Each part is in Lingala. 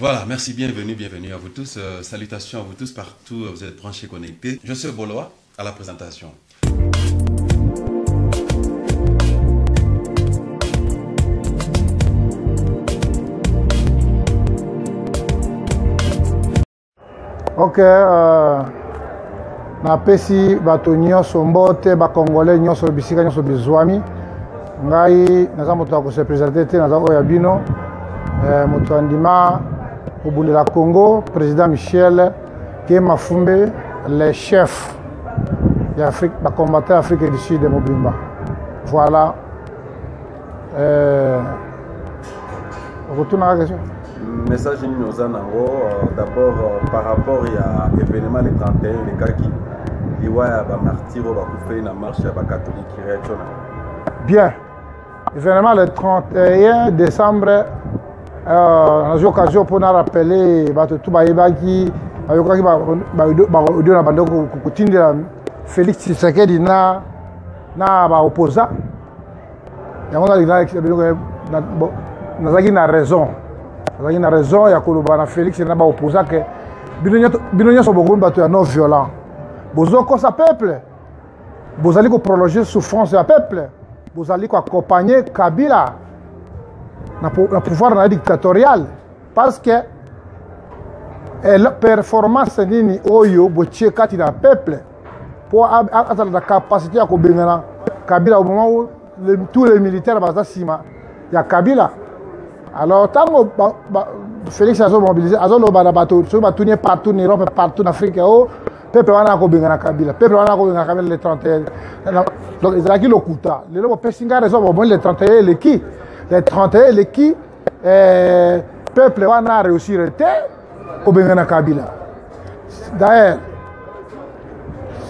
Voilà, merci, bienvenue, bienvenue à vous tous. Salutations à vous tous partout, vous êtes branchés, connectés. Je suis Boloa à la présentation. Ok, napesi bato nyonso mbote, bakongole nyonso bisika nyonso bizwami. Ngai naza moto ya kose présenter te, naza oyo ya bino, moto andima kobundela Congo, président Michel Kema Fumbe, le chef ya Afrique, bacombattant ya Afrique du Sud mobimba. Voilà. Okotunaka question. Message nini oza nango, d'abord par rapport ya événement le 31 elekaki, liwa ya bamartyr oyo bakufeli na marche ya bacatholique, réaction na? Bien, événement le 31 décembre, nazwi occasion mpona rappeler bato tu bayebaki, bayokaki baaudio na bando kotindela Félix Tshisekedi na baopposant yango. Nazalaki na raison, nazalaki na raison ya koloba na Félix na baopposant ke bino nyonso bokomi bato ya non violent, bozokosa peuple, bozali koprolonger souffrance ya peuple, bozali koaccompagner Kabila na pouvoir na ye dictatorial, parce que performance nini oyo botie kati na peuple mpo azala na capacité ya kobengana Kabila au moment où tous les militaires baza nsima ya Kabila? Alors ntango Félix azomobiliser, azoloba na bato, soki batuni ye partout na Europe, partout na Afrique, o peuple wana akobengana Kabila, peuple wana akobengana Kabila le 31. Donc ezalaki lokuta. Lelo bopesi ngai raison, bomoni le 31 eleki, le 31 eleki, peuple wana aréussir te kobengana Kabila. D'ailleurs,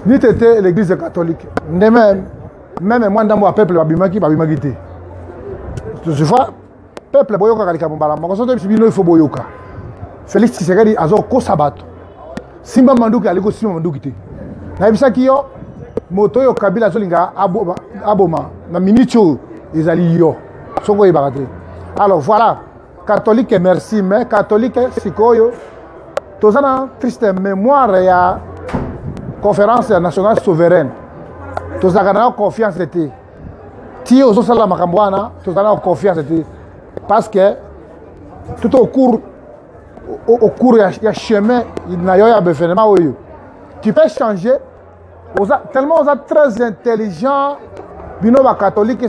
nite te l'église catholique nde même mwa ndambo ya peuple babimaki, babimaki te. Tu vois, peuple, boyokaka likambo mbala moko. Soki toyebisi bino, ifo boyoka. Félix Tshisekedi azokosa bato, simba manduki, ali kosimba manduki te. Nayebisaki yo, moto oyo Kabila azolinga aboma na miniti oyo ezali yo, soki oyebaka te. Alors voilà, catholique, merci. Mais catholique, sikoyo toza na triste mémoire ya Conférence nationale souveraine. Tozalaka na yo confiance te. Ti ozosala makambo wana, tozala na confiance te, parce que tout au cours ya chemin na yo ya baévénement oyo, tu peux changer. Oza tellement, oza très intelligent. Bino bacatholique,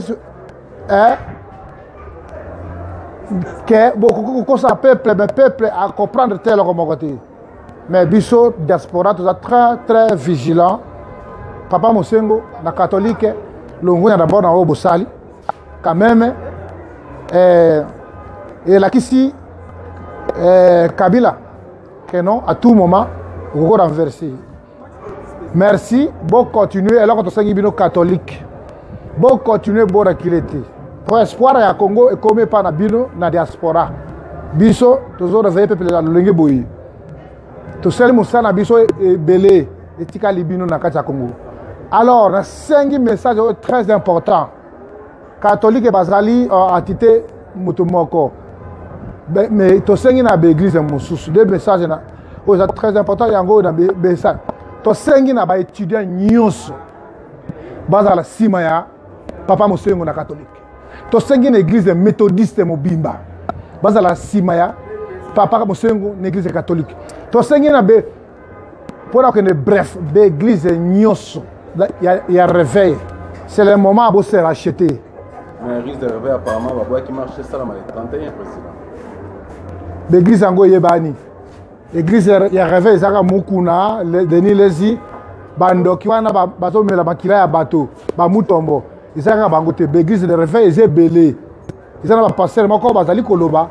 eh, ke bokoki kokosa peuple, mais peuple acomprendre te eloko moko te. Mais biso diaspora toza très très vigilant. Papa Mosengo na catholique, longonya d'abord na oyo bosali quand même, elakisi Kabila que non, à tout moment okoko renverser. Merci, bocontinue. Eloko tosengi bino catholique, bocontinue, boreculer te, po espoir ya Congo ekomi epa na bino na diaspora. Biso tozoréveiller peuple na lolenge boye, tosali mosala na biso ebele, etikali bino na kati ya Congo. Alors nasengi message oyo très important: catholique bazali entité moto moko, mais tosengi na baéglise mosusu de message na oyo eza très important. Yango oyo na message tosengi na baétudiant nyonso bazala nsima ya papa Mosengo na catholique. Tosengi na église méthodiste mobimba bazala nsima ya papa Mosengo na église catholique. Tosengi na be mpona kokende, bref, baéglise nyonso ya réveil, c'est le moment bose racheter. Mais église de réveil, apparemment babwaki marche esalama le 31, président. Baéglise yango eyebani. Église ya réveil ezaka Mukuna, Denis Lesi, bandoki wana bazomela makila ya bato, bamutombo, ezalaka bango te. Baéglise de réveil eza ebele, eza na bapasteur moko bazali koloba,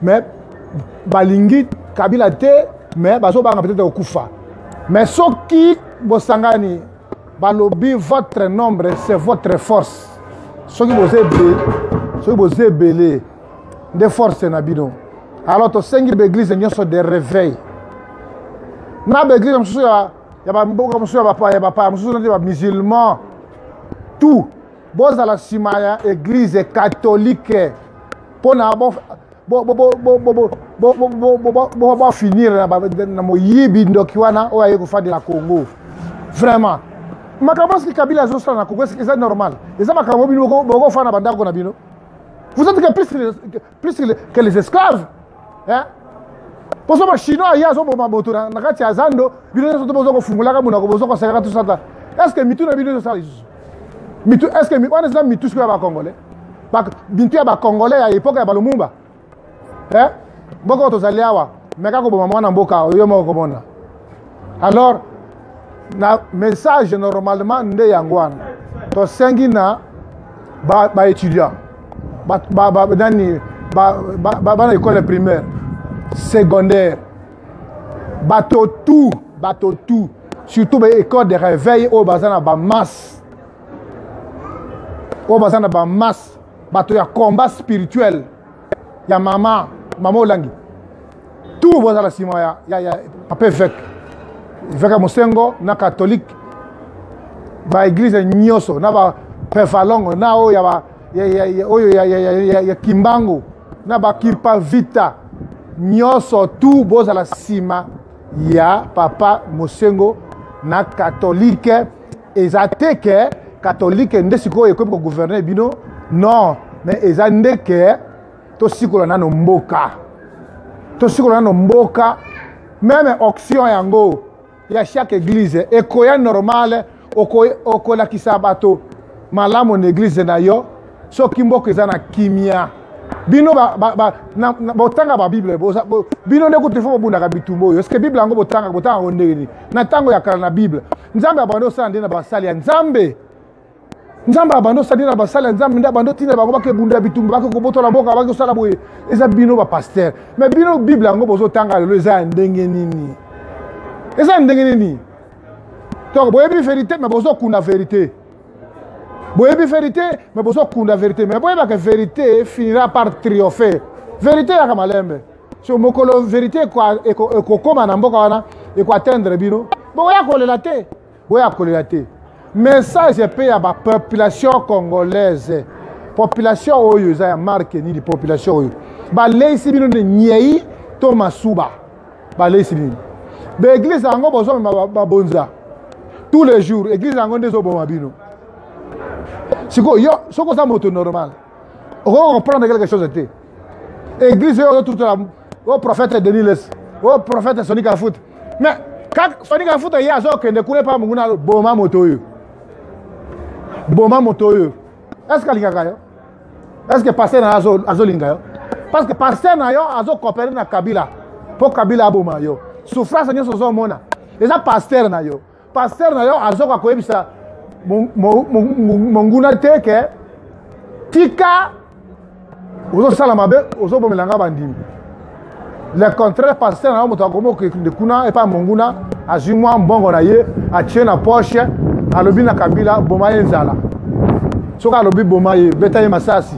mais balingi Kabila te, mais bazobanga peut-être kokufa. Mais soki bosangani, balobi votre nombre, c'est votre force. Soki boza ebele, soki boza ebele nde force na bino. Alors tosengi baéglise nyonso de réveil na baéglise mosusu ya bamboka mosusu, ya bapaya, bapaya mosusu neti bamusulman, tout bozala nsima ya église catholique mpona Bofinir na moyibi, ndoki wana oyo aye kofandela Congo. Vraiment, makambo soki Kabila azosala na Congo eza normal? Eza makambo bino bokofanda bandako na bino? Vous êtes que plus que les esclaves, hein? Poso Bachinois aye azoboma moto na kati ya zando, bino nyonso to bozo kofungolaka monoko, bozo kosekaka tosata. Est ce que mitu na bino ezosala lisusu mitu? Est ce que wana eza mitu sikoyo ya Bacongolais, mitu ya Bacongolais ya époque ya Balumumba? Eh? Mboka oyo tozali awa, meka koboma mwana mboka oyo moko komona. Alors na message normalement nde yango wana tosengi na baétudiant ba, ba, ba, nani, bana école primaire, secondaire, bato tout, bato tout, surtout baécole de réveil oyo baza na bamasse, oyo baza na bamasse, bato ya combat spirituel ya mama Olangi, tout bozala nsima ya papa évêque, évêque Mosengo na catholique, baéglise nyonso na bapefalongo na oyo ya oyo ya Kimbangu na Bakimpa Vita nyonso, tout bozala nsima ya papa Mosengo na catholique. Eza te ke catholique nde sikoyo ekomi kogouverne bino, non, mais eza nde ke tosikola nano mboka, tosikola nano mboka. Même onction yango ya chaque église ekoya normal, okolakisa bato malamu na église na yo soki mboka eza na kimia. Bino botanga babible, bino nde kutu fo bobundaka bitumba oyo. Est-ce Bible yango botanga, botanga yango ndenge nini? Na ntango ya kala na Bible, Nzambe abandi osala nde na basali ya Nzambe. Nzambe abandi osala nde na basali ya Nzambe, nde abandi otinda bango bakebunda bitumba, bake kobotola mboka, bake kosala boye. Eza bino bapasteur, mais bino Bible yango bozotanga lelo eza ya ndenge nini? Eza ya ndenge nini? Donc boyebi vérité, mais bozokunda vérité. Boyebi vérité, mais bozokunda vérité. Mais boyebaka, vérité finira par triompher. Vérité yaka malembe. So mokolo vérité ekokóma na mboka wana, ekoatteindre bino, boya kolela te, boya kolela te. Message mpe ya bapopulation congolaise: population oyo eza ya marke nini? Population oyo baleisi bino nde nyei to masuba? Baleisi bino baéglise yango, bozomema babonza tous les jours. Église yango nde ezoboma bino sikoyo. Yo soki oza moto normal, okoki comprendre quelque chose te. Église oyo ozotutela o prophète Denis Lessie, o prophète Soni Kafuta, mais kaka Soni Kafuta ye azokende kuna epa monguna: "Boma moto oyo, boma moto oyo." Est ce que alingaka yo? Est ce que pasteur na yo azolinga yo? Parce que pasteur na yo azocoopérer na Kabila mpo Kabila aboma yo. Souffrance nyonso ozomona eza pasteur na yo. Pasteur na yo azoka koyebisa monguna te ke tika, ozosala mabe, ozobomela nga bandimi. Le contraire, pasteur na yo moto akomi okende kuna epai monguna, azwi mwa mbongo na ye, atie na poche, alobi na Kabila: "Boma ye nzala." Soki alobi boma ye, beta ye masasi,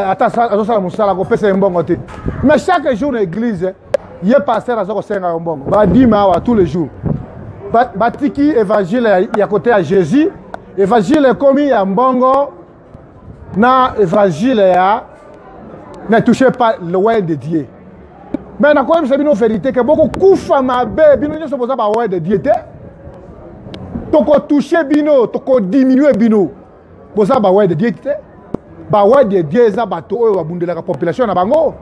ata azosala mosala, kopesa ye mbongo te. Mais chaque jour na église, ye pasteur aza kosenga yo mbongo, badîme awa tous les jours. Batiki évangile ya kote ya Jésus, évangile ekomi ya mbongo na évangile ya ne touchez pas l'oint de Dieu. Mais nakoyebisa bino vérité ke bokokufa mabe. Bino nyonso boza baoint de Dieu te. Tokotouche bino, tokodiminuer bino. Boza baoint de Dieu te. Baoint de Dieu eza bato oyo babundelaka population na bango.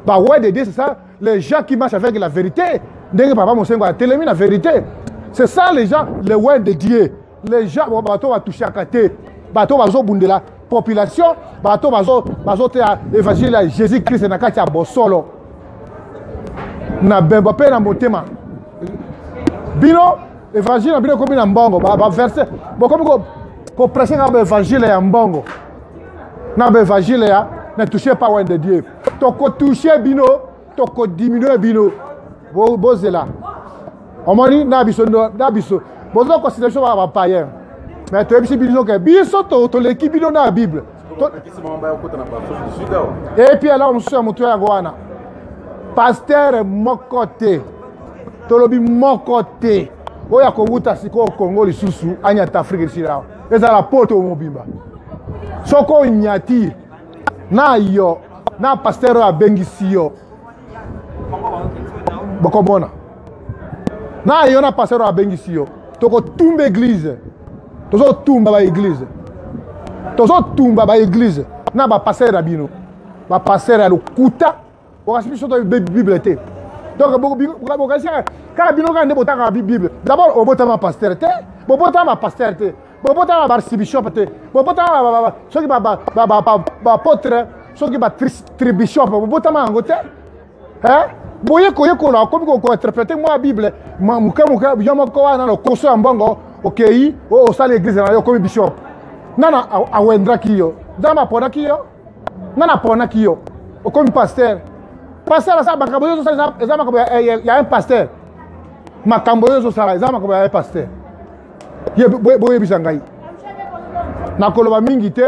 Baoint de Dieu, c'est ça, les gens qui marchent avec la vérité, ndenge papa Mosengo atelemi na vérité. C'est ça les gens, les oints de Dieu, les gens bato batouchaka te, bato bazobundela population, bato bazoteya évangile ya Jésus Christ na kati ya bosolo na bemba mpe na motema. Bino évangile na bino ekomi na mbongo, baverset bokomi koprêcher kaka baévangile ya mbongo na baévangile ya ne touchez pas oint de Dieu. Tokotouche bino, tokodiminuer bino. Bozela, omoni na biso, na biso bozoconsidérer biso baka bapaïen, mais toyebisi bino ke biso toleki bino na Bible. Et puis eloko mosusu ya motu yango wana, pasteur moko te, tolobi moko te oyo akowuta sikoyo Congo lisusu anyata Afrique du Sud awa, ezala poto mobimba. Soki onyati na yo. Na pasteur oyo abengisi yo, bokomona na yo na pasteur oyo abengisi yo, tokotumba église, tozotumba baeglise, tozotumba baeglise na bapasteur na bino, bapasteur ya lokuta. Bokasi biso to Bible te. Donc bokasi kaka bino kaka nde botangaka Bible. D'abord obotama pasteur te, bobotama bapasteur te, bobotama baarchibishop te, bobotama soki baapôtre, soki batribishop, bobotama yango te. Boye koyekola, okomi kointerprete mwa Bible moke moke yo moko wana, lokoso ya mbongo, okei osali église na yo, okomi bishop. Nana awendraki yo? Nzambe aponaki yo? Nana aponaki yo? Okomi pasteur. Pasteur asala makambo oyo ozosala, eza makambo ya un pasteur. Makambo oyo ozosala eza makambo ya un pasteur. Boyebisa ngai, nakoloba mingi te.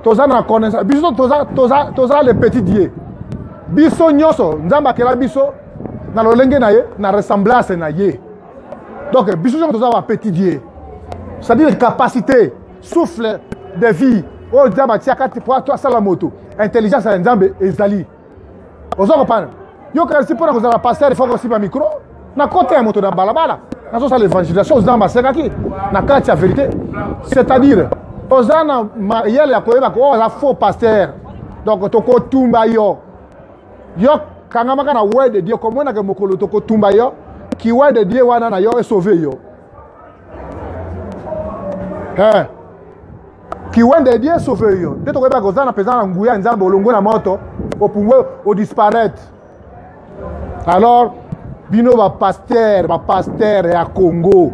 Toza na connaissance, biso toza le petit Dieu. Biso nyonso, Nzambe akela biso na lolenge na ye, na ressemblance na ye. Donc biso nyonso toza ba petit Dieu, c'est-à-dire capacité, souffle de vie oyo Nzambe atiaka po asala moto, intelligence ya Nzambe ezali. Oza kopana yo kasi mpona kozala pasteur, faut kosimba micro na kote ya moto na balabala, nazosala évangélisation. Nzambe asekaki na kati ya vérité, c'est-à-dire oza na mayele ya koyeba ko oyo aza faux pasteur. Donc tokotumba yo. Yo kangamaka na word de Dieu, komonaka mokolo tokotumba yo, ki word de Dieu wana na yo esauve yo. Hein? Ki word de Dieu sauve yo nde tokoyebaka oza na mpenza na nguya ya Nzambe. Olongwe na moto, opumbwe, odisparaître. Alors bino bapasteur, bapasteur ya Congo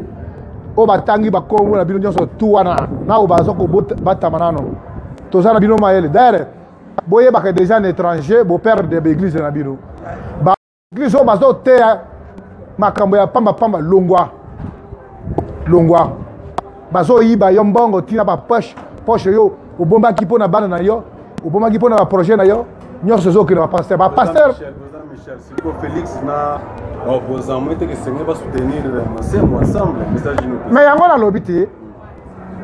oyo batangi bakongo na bino nyonso tu wana, na oyo baza kobatama nano, toza na bino mayele. D'ailleurs boyebaka déjà na étranger boperdre baeglise na bino, baeglise oyo bazoteya makambo ya pambapamba. Longwa, longwa, bazoyiba yo mbongo ntina bapoche poche yo obombaki mpo na bana na yo, obombaki mpo na baprojet na yo, nyonso ezokende bapasteur, bapasteur. Siko Félix na baopposant mo eteke esenge basoutenir Mosengo ensemble, message nini? Mais yango nalobi te,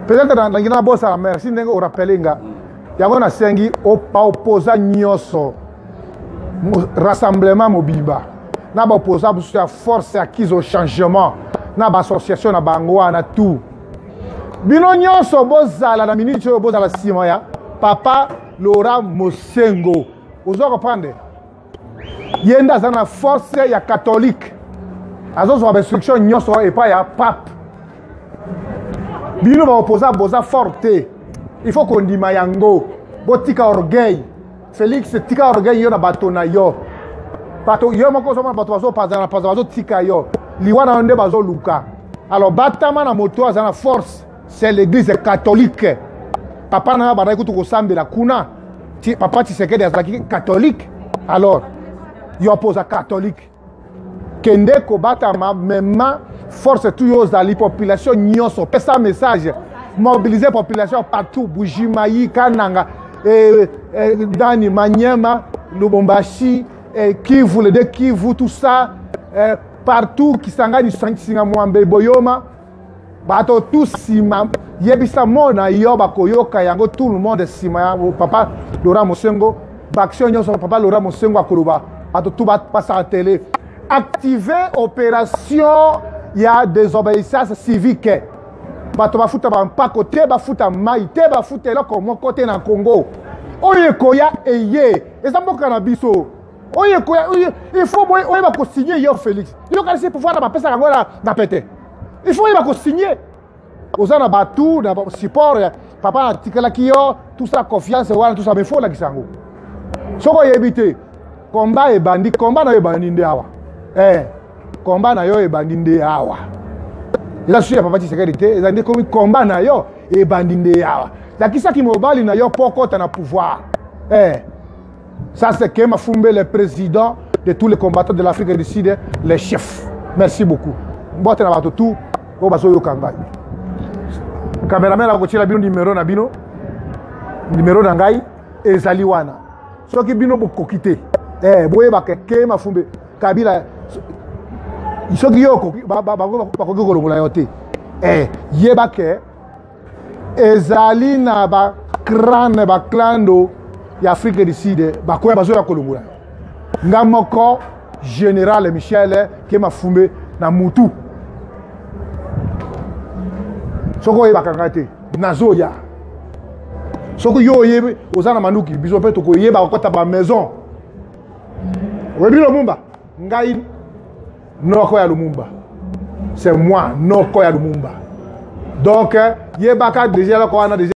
peut-être nangi nabosala. Merci ndenge orapele nga yango. Nasengi baopposant nyonso, rassemblement mobimba na baopposant mosusu ya force acquise au changement, na baassociation na bango wana tout, bino nyonso bozala na minute oyo, bozala nsima ya papa Laurent Mosengo. Oza comprendre, ye nde aza na force ya catholique, azozwa bainstruction nyonso epai ya pape. Bino baopposant boza fort te, il faut kondima yango. Botika orgueil. Félix, tika orgueil, yo na bato na yo. Bato yo moko ozomona bato bazopanzana panza, bazotika yo, liwa na yo nde bazoluka. Alors batama na moto aza na force, c'est l'église catholique. Papa na yo bandaki kutu kosambela kuna. Papa Tshisekedi azalaki catholique. Alors yo mpo oza catholique, kende kobatama, mema force tu yo ozali, population nyonso, pesa message, mobiliser population partout, Bujimayi, Kananga, Dani, Manyema, Lubumbashi, Kivu, les deux Kivu, tout ça, partout, Kisangani, Singa Mwambe, Boyoma, bato tout nsima. Yebisa mona yo, bakoyoka yango. Tout le monde nsima ya papa Laurent Mosengo. Baaction nyonso papa Laurent Mosengo akoloba, bato tout basaka télé, active opération ya désobéissance civique. Bato bafuta bampako te, bafuta mai te, bafuta eloko moko te na Congo. Oyo ekoya eye, eza mboka na biso. Oyo ekoya, il faut oyeba kosigne. Yo Félix, yokanisi pouvoir na bapesaka yango na pete? Il faut oyeba kosigne. Oza na batu na support ya papa atikalaki yo, tout ça, confiance wana, tout ça, mais faut olakisa yango. Soki oyebi te, combat ebandi, combat na yo ebandi nde awa. Combat na yo ebandi nde awa. Eza susu ya papa Tshisekedi te, eza nde komi combat na yo ebandi nde awa. Lakisaki mobali na yo mpo okɔta na pouvoir. Ça, c'est Kema Fumbe, le président de tous les combattants de l'Afrique du Sud, les chefs. Merci beaucoup. Mbote na bato tout oyo bazoyoka ngai. Cameraman akotiela bino numéro na bino, numéro na ngai ezali wana. Soki bino bokoki te, boyebaka Kema Fumbe, Kabila, soki yo okoki, bakoki kolongola yo te. Yeba ke ezali na bacrane, baclando. ya Afrique du Sud bakoya, bazoya kolongola yo. Nga moko général Michel Kemafumbe na mutu, soki oyebaka ngai te, nazoya. Soki yo oyebi oza na manduki, biso mpe tokoyeba kokɔta bamaison. Oyebi Lumumba? Ngai noko ya Lumumba, c'est moi noko ya Lumumba. Donc yebaka déjà eloko wana déjà.